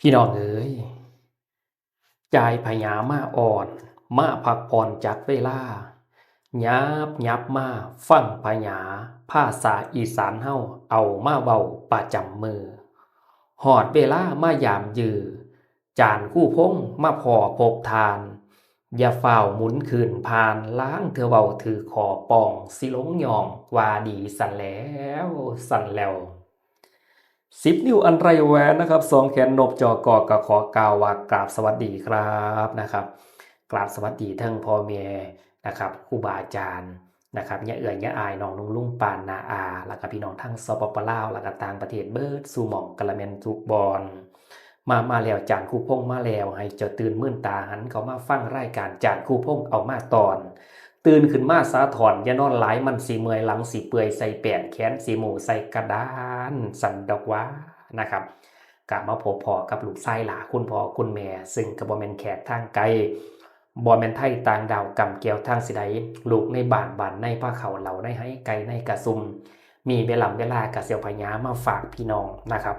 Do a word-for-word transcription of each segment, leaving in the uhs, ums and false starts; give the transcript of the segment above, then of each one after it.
พี่น้องเอ๋ย จ่ายพญามาอ่อน มาพักผ่อนจักเวลา หยับหยับมาฟังพญา ภาษาอีสานเฮาเอามาเว้าประจำมื้อ ฮอดเวลามายามยือ จารย์ครูพงษ์มาพ้อพบท่าน อย่าฟ้าวหมุนคืนผ่าน ลางเทื่อเว้าถือข้อปอง สิลงย่องว่าดีสั่นแล้ว สั่นแล้ว สิบ นิ้วอันไร้แหวนนะครับ สองแขนนบจอก ก็ขอกล่าวว่ากราบสวัสดีครับนะครับ กราบสวัสดีทั้งพ่อแม่นะครับ ครูบาอาจารย์นะครับ ญาเอื้อยญาอาย น้องลุงลุงป้าน้าอา แล้วก็พี่น้องทั้ง สปป ลาว แล้วก็ต่างประเทศเบิดสู่หม่องกะละแม่นทุกบ่อน มา มาแล้ว จารย์ครูพงษ์มาแล้ว ให้เจ้าตื่นมื่นตาหันเข้ามาฟังรายการจารย์ครูพงษ์เอามาตอน ตื่นขึ้นมาสาถอน อย่านอนหลาย มันสิเมื่อย หลังสิเปื่อย ใส่แป้น แขนสิหมู่ ใส่กระดาน สั่นดอกหว่านะครับ กลับมาพบพ้อกับลูกชายหล่า คุณพ่อคุณแม่ ซึ่งก็บ่แม่นแขกทางไกล บ่แม่นไทต่างดาว กำแก้วทางสิใด ลูกในบ้าน บ้านใน พาเข้าเหล่าในไฮ ไก่ในกระซุม มีเวลา เวลากะเสียวพญามาฝากพี่น้องนะครับ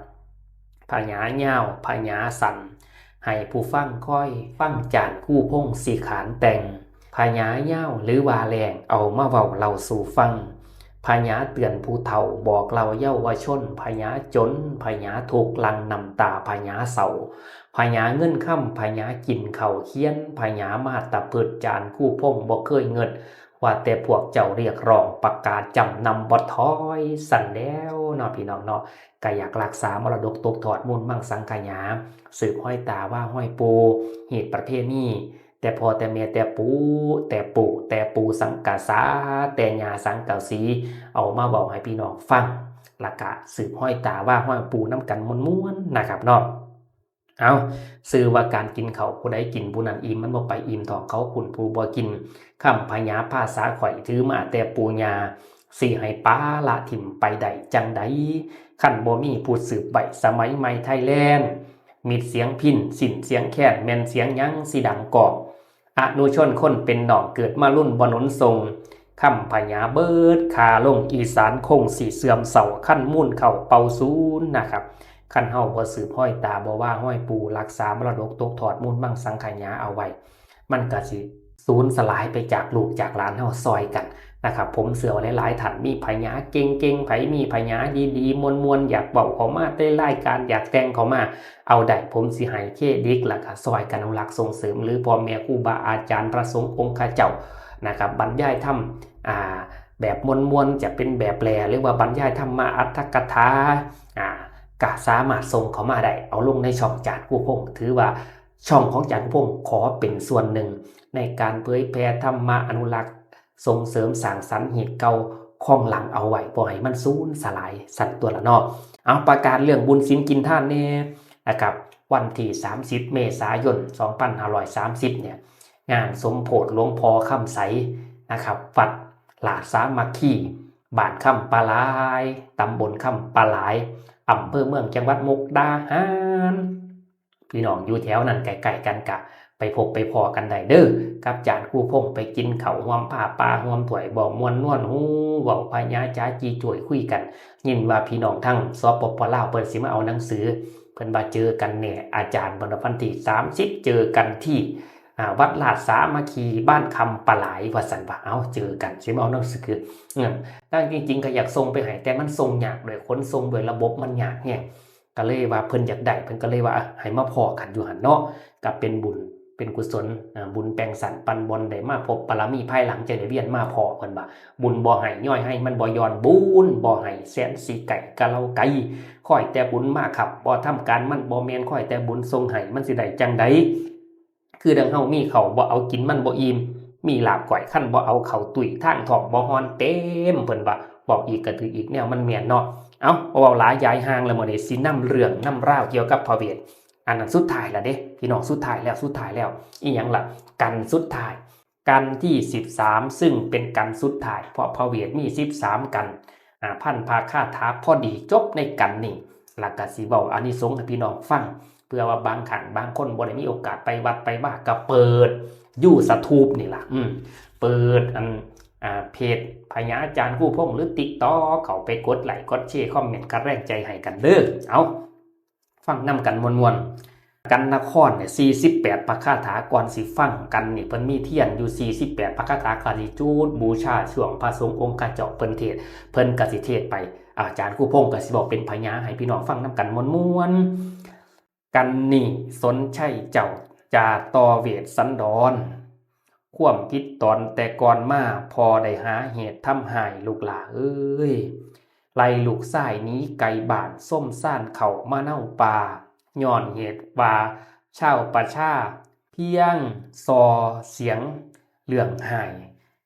พญายาว พญาสั้น ให้ผู้ฟังคอยฟังจารย์ครูพงษ์สิขานแต่ง พญายาวหรือว่าแล้ง เอามาเว้าเล่าสู่ฟัง พญาเตือนผู้เฒ่า บอกเล่าเยาวชน พญาจน พญาทุกข์ หลั่งน้ำตา พญาเศร้า พญาเงินคำ พญากินข้าวเคียน พญามาตะพืช จารย์ครูพงษ์บ่เคยเงิด ว่าแต่พวกเจ้าเรียกร้อง ประกาศจำนำบ่ถอย สั่นแล้วเนาะพี่น้องเนาะ ก็อยากรักษามรดกตกทอดมูลมังสังขยา สืบฮอยตาว่าฮอยปู่ ฮีตประเพณี แต่พ่อแต่แม่แต่ปู่ แต่ปู่ แต่ปู่สังกะสา แต่ย่าสังกะสี เอามาเว้าให้พี่น้องฟัง แล้วก็สืบฮอยตาว่าฮอยปู่นำกันม่วนๆนะครับเนาะ เอา ชื่อว่าการกินข้าว ผู้ใดกินผู้นั้นอิ่ม มันบ่ไปอิ่มท้องเขา คุณผู้บ่กิน คำพญาภาษาข่อย ถือมาแต่ปู่ย่า สิให้ปาละถิ่มไปได้จั่งใด คันบ่มีผู้สืบไว้ สมัยใหม่ไทยแลนด์ มิตรเสียงพิณ สิ้นเสียงแคน แม่นเสียงหยังสิดังกอก อนุชนคนเป็นน้อง เกิดมารุ่นบ่หนุนส่ง คำพญาเบิดค่าลง อีสานคงสิเสื่อมเทรา คันมูลเข้าเป่าศูนย์นะครับ คันเฮาบ่สืบฮอยตา บ่ว่าฮอยปู่ รักษามรดกตกทอดมูลมังสังขยาเอาไว้ มันก็สิสูญสลายไปจากลูกจากหลานเฮา ซอยกันนะครับ ผมเชื่อว่าหลายๆท่านมีพญาเก่งๆ ไผมีพญาดีๆ ม่วนๆ อยากเว้าเข้ามาในรายการ อยากแต่งเข้ามา เอาได้ ผมสิให้เครดิต แล้วก็ซอยกันอนุรักษ์ส่งเสริม หรือพ่อแม่ครูบาอาจารย์พระสงฆ์องค์ข้าเจ้านะครับ บรรยายธรรม อ่า แบบม่วนๆ จะเป็นแบบแปล หรือว่าบรรยายธรรมะอัตถกถา อ่า ก็สามารถส่งเข้ามาได้ เอาลงในช่องจารย์ครูพงษ์ ถือว่าช่องของจารย์ครูพงษ์ขอเป็นส่วนหนึ่งในการเผยแผ่ธรรมะ อนุรักษ์ส่งเสริมสร้างสรรค์ฮีตเก่าคองหลังเอาไว้ บ่ให้มันสูญสลาย สั่นตัวละเนาะ เอา ประกาศเรื่องบุญศีลกินทานแน่นะครับ วันที่ สามสิบ เมษายน สองพันห้าร้อยสามสิบ เนี่ย งานสมโภชหลวงพ่อคำใสนะครับ วัดลาดสามัคคี บ้านคำปะหลาย ตำบลคำปะหลาย อำเภอเมือง จังหวัดมุกดาหาร พี่น้องอยู่แถวนั้นใกล้ๆกันก็ไปพบไปพ้อกันได้เด้อ กับจารย์ครูพงษ์ ไปกินข้าวร่วมผ้าป่าร่วมถ้วย เว้าม่วนนวลฮู เว้าพญาจ๋าจีจ๋วยคุยกัน ยินว่าพี่น้องทั้ง สปป ลาว เพิ่นสิมาเอาหนังสือ เพิ่นว่าเจอกันแน่ อาจารย์เพิ่นว่าวันที่ สามสิบ เจอกันที่ อ่า วัดลาดสามัคคี บ้านคำปะหลาย ว่าซั่นว่า เอ้า เจอกัน สิมาเอาหนังสือ เออ นั่นจริงๆ ก็อยากส่งไปให้ แต่มันส่งยาก ด้วยขนส่ง ด้วยระบบมันยากแฮง ก็เลยว่าเพิ่นอยากได้ เพิ่นก็เลยว่า อ่ะ ให้มาพ้อกันอยู่หั่นเนาะ ก็เป็นบุญ เป็นกุศล อ่า บุญแปลงสรรปันบอน ได้มาพบบารมี ภายหลังจะได้เวียนมาพ้อ เพิ่นว่า บุญบ่ให้ย้อยให้ มันบ่ย้อนบุญ บ่ให้แสนสิไก่กะเหล่าไก่ คอยแต่บุญมาครับ บ่ทำการมันบ่แม่น คอยแต่บุญส่งให้ มันสิได้จั่งใด คือดังเฮามีข้าวบ่เอากินมันบ่อิ่ม มีลาบก้อยคันบ่เอาเข้าตุ้ย ทางท้องบ่ฮ้อนเต็ม เพิ่นว่า เว้าอีกก็ถืออีก แนวมันแม่นเนาะ เอ้า บ่เว้าหลายยายห่างแล้ว มื้อนี้สินำเรื่องนำราวเกี่ยวกับพระเวท อันนั้นสุดท้ายแล้วเด้ พี่น้อง สุดท้ายแล้ว สุดท้ายแล้ว อีหยังล่ะ กันสุดท้าย กันที่ สิบสาม ซึ่งเป็นกันสุดท้าย เพราะพระเวทมี สิบสาม กัน อ่า พันพระคาถาพอดีจบในกันนี้ แล้วก็สิเว้าอานิสงส์ให้พี่น้องฟัง เพื่อว่าบางครั้งบางคนบ่ได้มีโอกาสไปวัดไปวา ก็เปิด YouTube นี่ล่ะ อืม เปิดอัน อ่า เพจพญาอาจารย์ครูพงษ์ หรือ TikTok เข้าไปกดไลค์กดแชร์ คอมเมนต์ กะแรงใจให้กันเด้อ เอา ฟังนำกันม่วน กันนครเนี่ย สี่สิบแปด พระคาถา ก่อนสิฟังกันนี่ เพิ่นมีเทียนอยู่ สี่สิบแปด พระคาถา ก็สิจุดบูชาช่วงพระสงฆ์องค์ข้าเจ้าเพิ่นเทศน์ เพิ่นก็สิเทศน์ไป อาจารย์ครูพงษ์ก็สิบอกเป็นพยานให้พี่น้องฟังนำกันม่วนๆ กันนี่สนชัยเจ้า จาต่อเวสสันดร ความผิดตอนแต่ก่อนมา พ่อได้หาเหตุทำให้ลูกหล่าเอ้ย ไล่ลูกชายหนีไกลบ้าน ส้มซ่านเข้ามาเน่าป่า ย้อนเหตุว่าชาวประชาเพียงส่อเสียงเรื่องไห้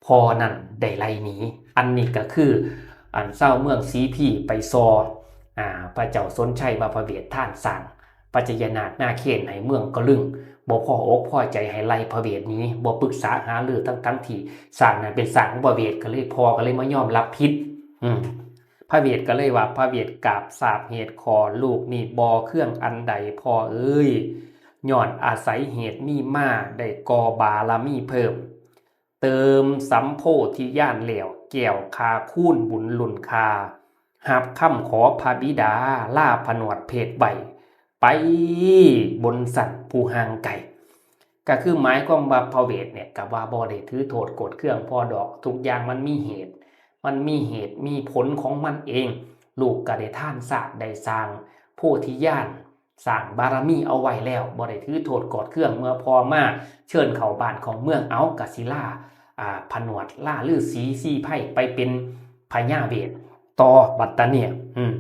พ่อนั้นได้ไล่หนี อันนี้ก็คือ อันชาวเมืองสีพีไปส่อ อ่า พระเจ้าสนชัยว่าพระเวสทานสร้างปัจจยนาถนาเขนให้เมืองกะลึง บ่พออกพอใจให้ไล่พระเวสหนี บ่ปรึกษาหารือทั้งๆที่สร้างนั้นเป็นสร้างของพระเวส ก็เลยพ่อก็เลยมายอมรับผิด อืม พระเวสก็เลยว่า พระเวสกราบทราบเหตุ ขอลูกนี่บ่เคืองอันใดพ่อเอ้ย ย้อนอาศัยเหตุมีมา ได้ก่อบารมีเพิ่ม เติมสัมโพธิญาณแล้ว แก้วคาคูณบุญลุนคา รับคำขอพระบิดา ลาผนวดเพศไว้ ไปบนสันผู้ห่างไกล ก็คือหมายความว่าพระเวสเนี่ยก็ว่าบ่ได้ถือโทษโกรธเคืองพ่อดอก ทุกอย่างมันมีเหตุ มันมีเหตุมีผลของมันเอง ลูกก็ได้ทานชาติ ได้สร้างโพธิญาณ สร้างบารมีเอาไว้แล้ว บ่ได้ถือโทษโกรธเคือง เมื่อพ่อมาเชิญเข้าบ้านเข้าเมือง เอากะสิลา อ่า ผนวดลาฤๅษีชีไพรไปเป็นพญาเวสต่อบัดตะเนี่ย อืม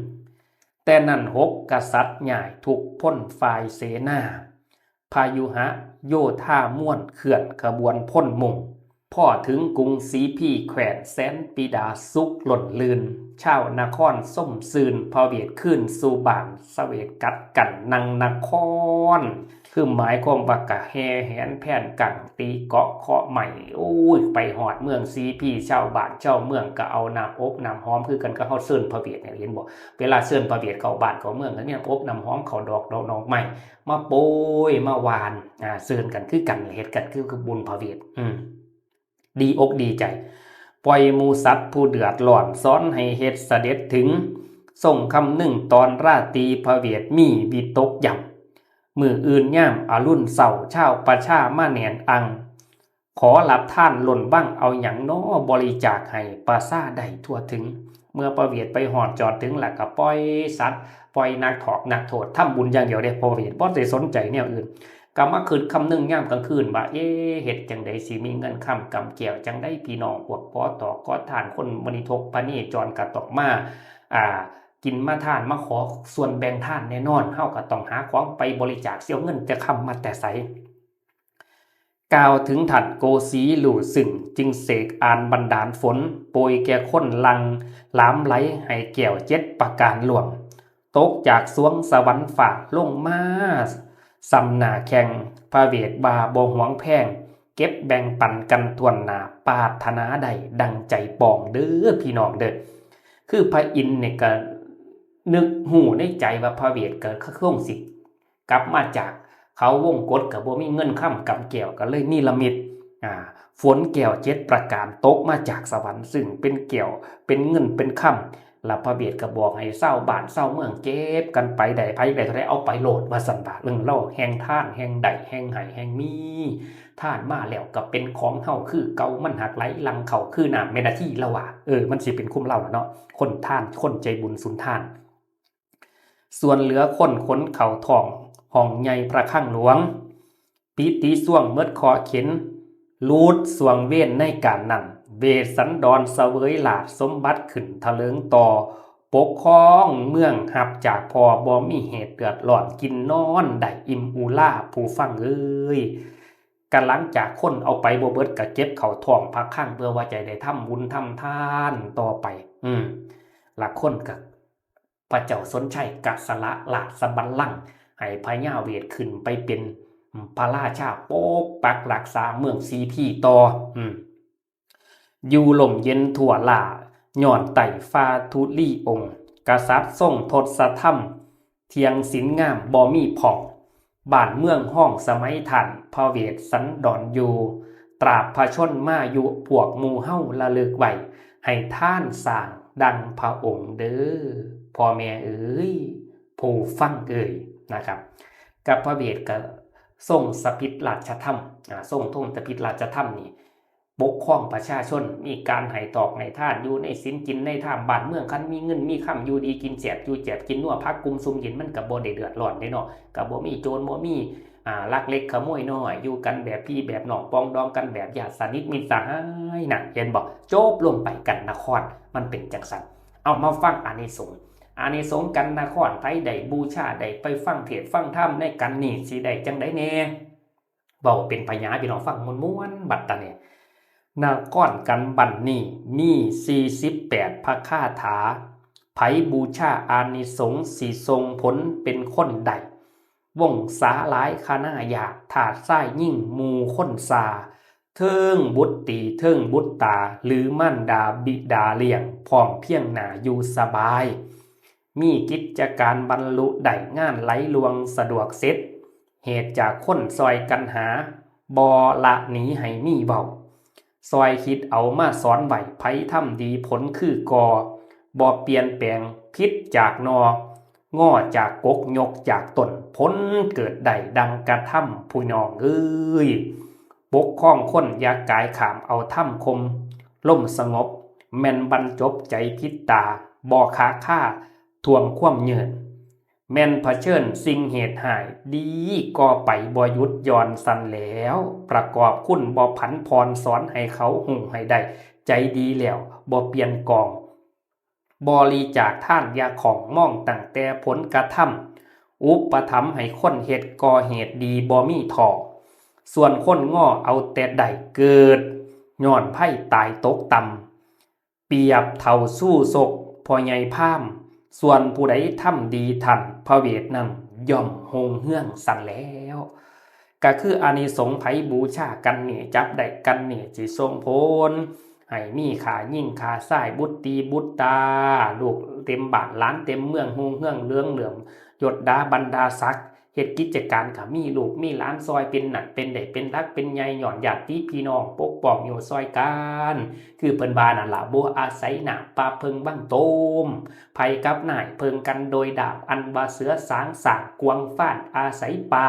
แต่นั้นหกกษัตริย์ย้ายทุกพลฝ่ายเสนา พายุหะโยธามวลเคลื่อนขบวนพลมุ่ง พอถึงกรุงสีพีแคว้นแสนปิดาสุขล้นลื่น ชาวนครส้มซื่น พระเวสคืนสู่บ้าน เสวตกัดกันนั่งนคร คือหมายความว่ากะแห่แหนแพนกังตีเกาะเคาะไม้ โอ้ย ไปฮอดเมืองสีพี ชาวบ้านชาวเมืองก็เอาน้ำอบน้ำหอมคือกันกับเฮาเชิญพระเวสเนี่ย เห็นบ่ เวลาเชิญพระเวสเข้าบ้านเข้าเมืองก็มีน้ำอบน้ำหอม เข้าดอกดอกดอกไม้มาโปรยมาหว่าน อ่า เชิญกันคือกัน เฮ็ดกันคือ คือบุญพระเวส อืม ดีอกดีใจ ปล่อยหมู่สัตว์ผู้เดือดร้อน สอนให้เฮ็ดเสด็จถึง ทรงคำนึงตอนราตรี พระเวสมีวิตกย่ำ มื้ออื่นยามอรุณเช้า ชาวประชามาแน่นอัง ขอรับทานล้นวัง เอาหยังน้อบริจาคให้ประชาได้ทั่วถึง เมื่อพระเวสไปฮอดจอดถึงแล้วก็ปล่อยสัตว์ ปล่อยนักโทษ นักโทษทำบุญอย่างเดียวเด้ พระเวสบ่ได้สนใจแนวอื่น ก็มาคิดคำนึงยามกลางคืนว่า เอ๊ะ เฮ็ดจั่งใดสิมีเงินคำกำแก้ว จั่งใดพี่น้องพวกปอตอกอทาน คนมนิทกพเนจรก็ต้องมา อ่า กินมาทาน มาขอส่วนแบ่งทานแน่นอน เฮาก็ต้องหาของไปบริจาค สิเอาเงินแต่คำมาแต่ไส กล่าวถึงท่านโกสีรู้ซึ้ง จึงเสกอ่านบันดาลฝน โปรยแก่คนหลั่งหลามไหล ให้แก้วเจ็ดประการล่วง ตกจากสวงสวรรค์ฟ้าลงมาส่ำหน้าแข่ง พระเวสว่าบ่หวงแพง เก็บแบ่งปันกันทั่วหน้า ปรารถนาได้ดังใจปองเด้อพี่น้องเด้อ คือพระอินทร์เนี่ยก็นึกฮู้ในใจว่าพระเวสก็คงสิกลับมาจากเขาวงกต ก็บ่มีเงินคำกำแก้ว ก็เลยนิรมิต อ่า ฝนแก้วเจ็ดประการตกมาจากสวรรค์ ซึ่งเป็นแก้ว เป็นเงิน เป็นคำ แล้วพระเวสก็บอกให้ชาวบ้านชาวเมืองเก็บกันไป ได้ไผได้เท่าใดเอาไปโลด ว่าซั่นว่า เรื่องเล่าแห่งทาน แห่งได้ แห่งให้ แห่งมี ทานมาแล้วก็เป็นของเฮาคือเก่า มันหักไหลหลั่งเข้าคือน้ำแม่นาที แล้วว่า เออ มันสิเป็นคุมเล่าล่ะเนาะ คนทาน คนใจบุญสุนทาน ส่วนเหลือคนขนเข้าท้องห้องใหญ่พระคลังหลวง ปิติส่วงเมิดข้อเข็ญ หลุดส่วงเวรในการนั้น เวสสันดรเสวยราชสมบัติขึ้นทะเลิงต่อ ปกครองเมืองฮับจากพ่อ บ่มีเหตุเดือดร้อน กินนอนได้อิ่มอุรา ผู้ฟังเอ้ย ก็หลังจากคนเอาไปบ่เบิดก็เก็บเข้าท้องพระคลัง เพื่อว่าจะได้ทำบุญทำทานต่อไป อืม ละคนก็ พระเจ้าสนชัยก็สละราชบัลลังก์ให้พญาเวสขึ้นไปเป็นพระราชาปกปักรักษาเมืองสีพีต่อ อืม อยู่ร่มเย็นทั่วล่า ย้อนไต่ฟ้าธุลีองค์ กษัตริย์ทรงทศธรรม เที่ยงศีลงามบ่มีผ่อง บ้านเมืองฮ้องสมัยท่าน พระเวสสันดรอยู่ ตราบพระชนมายุ พวกหมู่เฮาระลึกไว้ ให้ทานสร้างดังพระองค์เด้อ พ่อแม่เอ๋ย ผู้ฟังเอ๋ย นะครับ กับพระเวทก็ทรงสถิตราชธรรม อ่า ทรงทรงสถิตราชธรรมนี่ ปกครองประชาชน มีการให้ทอกให้ทาน อยู่ในศีลกินในธรรม บ้านเมืองคันมีเงินมีคำ อยู่ดีกินแซ่บ อยู่แซ่บกินนัว ผักกุมซุมเย็น มันก็บ่ได้เดือดร้อนเด้เนาะ ก็บ่มีโจร บ่มี อ่า ลักเล็กขโมยน้อย อยู่กันแบบพี่แบบน้อง ปรองดองกันแบบญาติสนิทมิตรสหายน่ะ เห็นบ่ จบลงไป กันนคร มันเป็นจังซั่น เอามาฟังอานิสงส์ อานิสงส์กันนคร ไผได้บูชา ได้ไปฟังเทศน์ฟังธรรมในกันนี่ สิได้จังใดแน่ เว้าเป็นพญาพี่น้องฟังม่วนๆ บัดตานี้ นครกันบันนี้มี สี่สิบแปด พระคาถา ไผบูชาอานิสงส์สิส่งผลเป็นคนได้ วงศาหลายคณะญาติ ทาสชายหญิงหมู่คนซา เทิงบุตรีเทิงบุตรา หรือมารดาบิดาเลี้ยง พร้อมเพียงหน้าอยู่สบาย มีกิจการบรรลุได้ งานไหลล่วงสะดวกเสร็จ เหตุจากคนซอยกันหา บ่ละหนีให้มีเว้า ซอยคิดเอามาสอนไว้ ไผทำดีผลคือก่อ บ่เปลี่ยนแปลงผิดจากหน่อ งอจากกกยกจากต้น ผลเกิดได้ดังกระทำ ผู้น้องเอ้ย ปกครองคนอย่ากายข้าม เอาธรรมคม ลมสงบ แม่นบรรจบใจผิดตา บ่ขาคาท่วงความเยิน แม่นเผชิญสิ่งเหตุหาย ดีก่อไปบ่หยุดหย่อนสั่นแล้ว ประกอบคุณบ่ผันผ่อน สอนให้เขาฮู้ให้ได้ ใจดีแล้วบ่เปลี่ยนกอง บริจาคทานอย่าของมองตั้งแต่ผลกระทำ อุปถัมภ์ให้คนเฮ็ดก่อเหตุดีบ่มีท้อ ส่วนคนงอเอาแต่ได้เกิด ย้อนไผตายตกต่ำ เปรียบเฒ่าสู้ศกพ่อใหญ่พราหมณ์ ส่วนผู้ใดทำดีท่านพระเวทนั้นย่อมฮงเฮืองสั่นแล้ว ก็คืออานิสงส์ไผบูชากันนี่ จับได้กันนี่ สิส่งผลให้มีข้าหญิงข้าชาย บุตรีบุตรา ลูกเต็มบ้านหลานเต็มเมือง ฮงเฮืองเรืองเหลื่อม ยศดาบรรดาศักดิ์ เฮ็ดกิจการก็มีลูกมีหลานซอย เป็นนั่นเป็นได้ เป็นหลักเป็นใหญ่ ย้อนญาติพี่น้องปกป้องอยู่ซอยกัน คือเพิ่นว่านั่นล่ะ บ่อาศัยน้ำป่าเพิ่งบังโตม ไผกับนายเพิ่งกันโดยดาบ อันว่าเสือสางสร้างกวางฟาน อาศัยป่า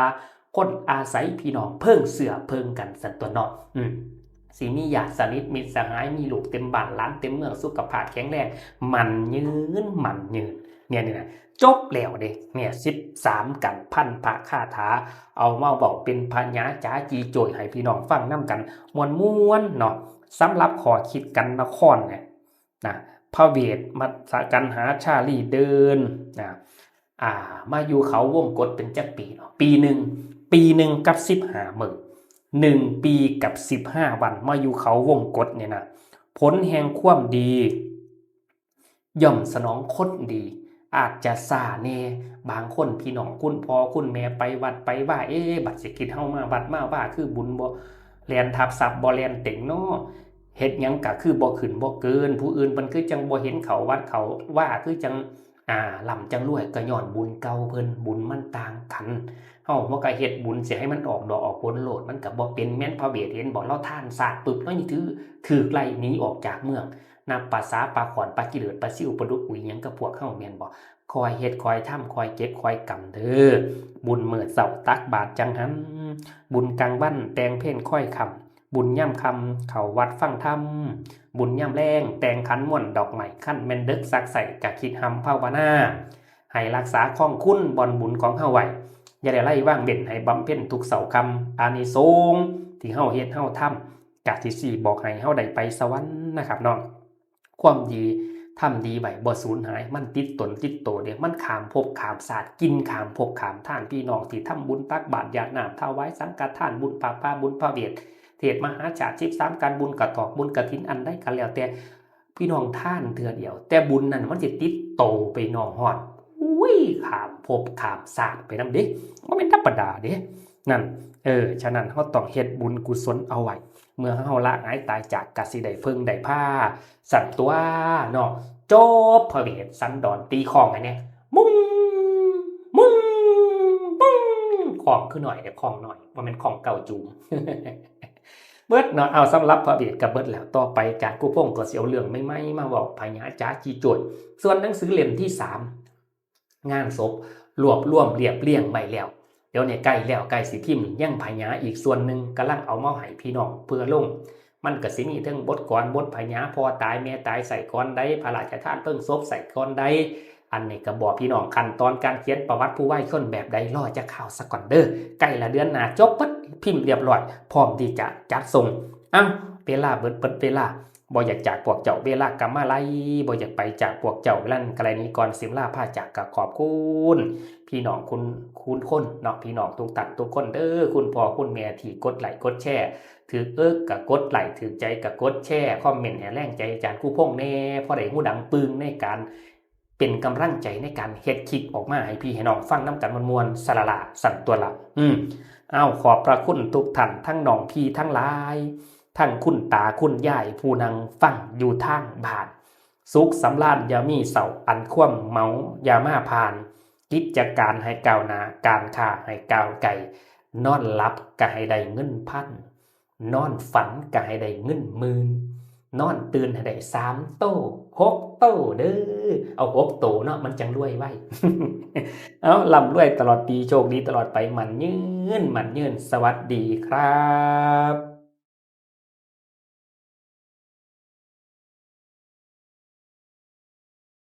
คนอาศัยพี่น้องเพิ่งเสื้อเพิ่งกันซั่นตั๊วเนาะ อืม สิมีญาติสนิทมิตรสหาย มีลูกเต็มบ้านหลานเต็มเมือง สุขภาพแข็งแรง มั่นยืน มั่นยืน เนี่ย นี่นะ จบแล้วเด้ เนี่ย สิบสาม กันพันพระคาถา เอามาเว้าเป็นพญาจ๋าจีโจยให้พี่น้องฟังนำกันม่วนๆ เนาะ สำหรับข้อคิดกันนครเนี่ย นะ พระเวทมัสกันหาชาลีเดิน นะ อ่า มาอยู่เขาวงกตเป็นจักปีเนาะ ปีหนึ่ง ปีหนึ่งกับสิบห้ามื้อ หนึ่งปีกับสิบห้าวัน มาอยู่เขาวงกตเนี่ยนะ ผลแห่งความดี ย่อมสนองคนดี อาจจะช้าแน่ บางคนพี่น้องคุณพ่อคุณแม่ไปวัดไปวา เอ๊ะ บัดสิคิดเฮามาวัดมาว่า คือบุญบ่แล่นทับทรัพย์ บ่แล่นเต็งเนาะ เฮ็ดหยังก็คือบ่ขึ้นบ่เกิน ผู้อื่นเพิ่นคือจังบ่เห็นเข้าวัดเข้าวา คือจัง อ่า ร่ำจังรวย ก็ย้อนบุญเก่าเพิ่น บุญมันต่างกัน เฮาบ่ก็เฮ็ดบุญสิให้มันออกดอกออกผลโลด มันก็บ่เป็น แม่นพระเวทเห็นบ่ ลาวทานซาดปึ๊บ ลาวนี่ถือ ถืกไล่หนีออกจากเมือง นับประสาปลาข้อน ปลาขี้เลิด ปลาซิว ปลาดุกอุ๋ยหยังกับพวกเฮาแม่นบ่ คอยเฮ็ดคอยทำ คอยเก็บคอยกำเด้อ บุญมื้อเช้าตักบาตรจังหัน บุญกลางวันแต่งเพลคอยค่ำ บุญยามค่ำเข้าวัดฟังธรรม บุญยามแลงแต่งขันม่วนดอกไม้ คันแม่นเดิกซักไซ้ก็คิดฮำภาวนา ให้รักษาคองคุณบ่อนบุญของเฮาไว้ อย่าได้ไร้ว่างเว้น ให้บำเพ็ญทุกเช้าค่ำ อานิสงส์ที่เฮาเฮ็ดเฮาทำ กะสิชี้บอกให้เฮาได้ไปสวรรค์นะครับเนาะ ความดีทำดีไว้บ่สูญหาย มันติดตนติดโตเด้ มันข้ามภพข้ามชาติ กินข้ามภพข้ามชาติ พี่น้องที่ทำบุญตักบาตรหยาดน้ำถวายสังฆทาน บุญผ้าป่าบุญพระเวท เทศน์มหาชาติ สิบสาม การบุญกระถอกบุญกฐิน อันใดก็แล้วแต่ พี่น้องทานเทื่อเดียว แต่บุญนั่นมันสิติดโตไปน้องฮอด อุ้ย ข้ามภพข้ามชาติไปนำเด้ บ่แม่นธรรมดาเด้ นั่น เออ ฉะนั้นเฮาต้องเฮ็ดบุญกุศลเอาไว้ เมื่อเฮาละหายตายจาก กะสิได้เพิ่งได้พา สั่นตั๊วเนาะ จบพระเวทสันดร ตีค้องให้แน่ มุ้ง มุ้ง มุ้ง ค้องคือน้อยเด้ ค้องน้อย บ่แม่นค้องเก้าจูง เบิดเนาะ เอา สำหรับพระเวทก็เบิดแล้ว ต่อไปอาจารย์กู้พงษ์ก็สิเอาเรื่องใหม่ๆ มาเว้า พญาจ๋าจีโจย ส่วนหนังสือเล่มที่สาม งานศพ รวบรวมเรียบเรียงไว้แล้ว เดี๋ยวนี้ใกล้แล้ว ใกล้สิพิมพ์ ยังผญาอีกส่วนหนึ่ง กำลังเอามาให้พี่น้องเพื่อลง มันก็สิมีเทิงบทกลอน บทผญา พ่อตายแม่ตายใส่กลอนใด พระราชทานเพลิงศพใส่กลอนใด อันนี้ก็บอกพี่น้อง ขั้นตอนการเขียนประวัติผู้วายชนแบบใด รอจักคราวซะก่อนเด้อ ใกล้ละเดือนหน้าจบเบิด พิมพ์เรียบร้อย พร้อมที่จะจัดส่ง เอ้า เวลาเบิด เบิดเวลา บ่อยากจากพวกเจ้า เวลากำมาไล บ่อยากไปจากพวกเจ้า เวลานั้นก็ไลหนีก่อน สิมลาพาจาก ก็ขอบคุณพี่น้องคุณ คุณคนเนาะ พี่น้องทุกท่านทุกคนเด้อ คุณพ่อคุณแม่ที่กดไลค์กดแชร์ ถืกเอิกก็กดไลค์ ถืกใจก็กดแชร์ คอมเมนต์ให้แรงใจอาจารย์ครูพงษ์แหน่ พอได้ฮู้ดังปึงในการเป็นกำลังใจในการเฮ็ดคลิปออกมาให้พี่ให้น้องฟังนำกันม่วนๆ สะละละสั่นตัวละ อืม เอาขอบพระคุณทุกท่าน ทั้งน้องพี่ทั้งหลาย ทั้งคุณตาคุณยายผู้นั่งฟังอยู่ทางบ้าน สุขสำราญอย่ามีเศร้า อันความเหมาอย่ามาผ่าน กิจการให้ก้าวหน้า การค้าให้ก้าวไกล นอนหลับก็ให้ได้เงินพัน นอนฝันก็ให้ได้เงินหมื่น นอนตื่นให้ได้สามโต หกโตเด้อ เอาหกโตเนาะ มันจังรวยไว เอาร่ำรวยตลอดปี โชคดีตลอดไป หมั่นยืน หมั่นยืน สวัสดีครับ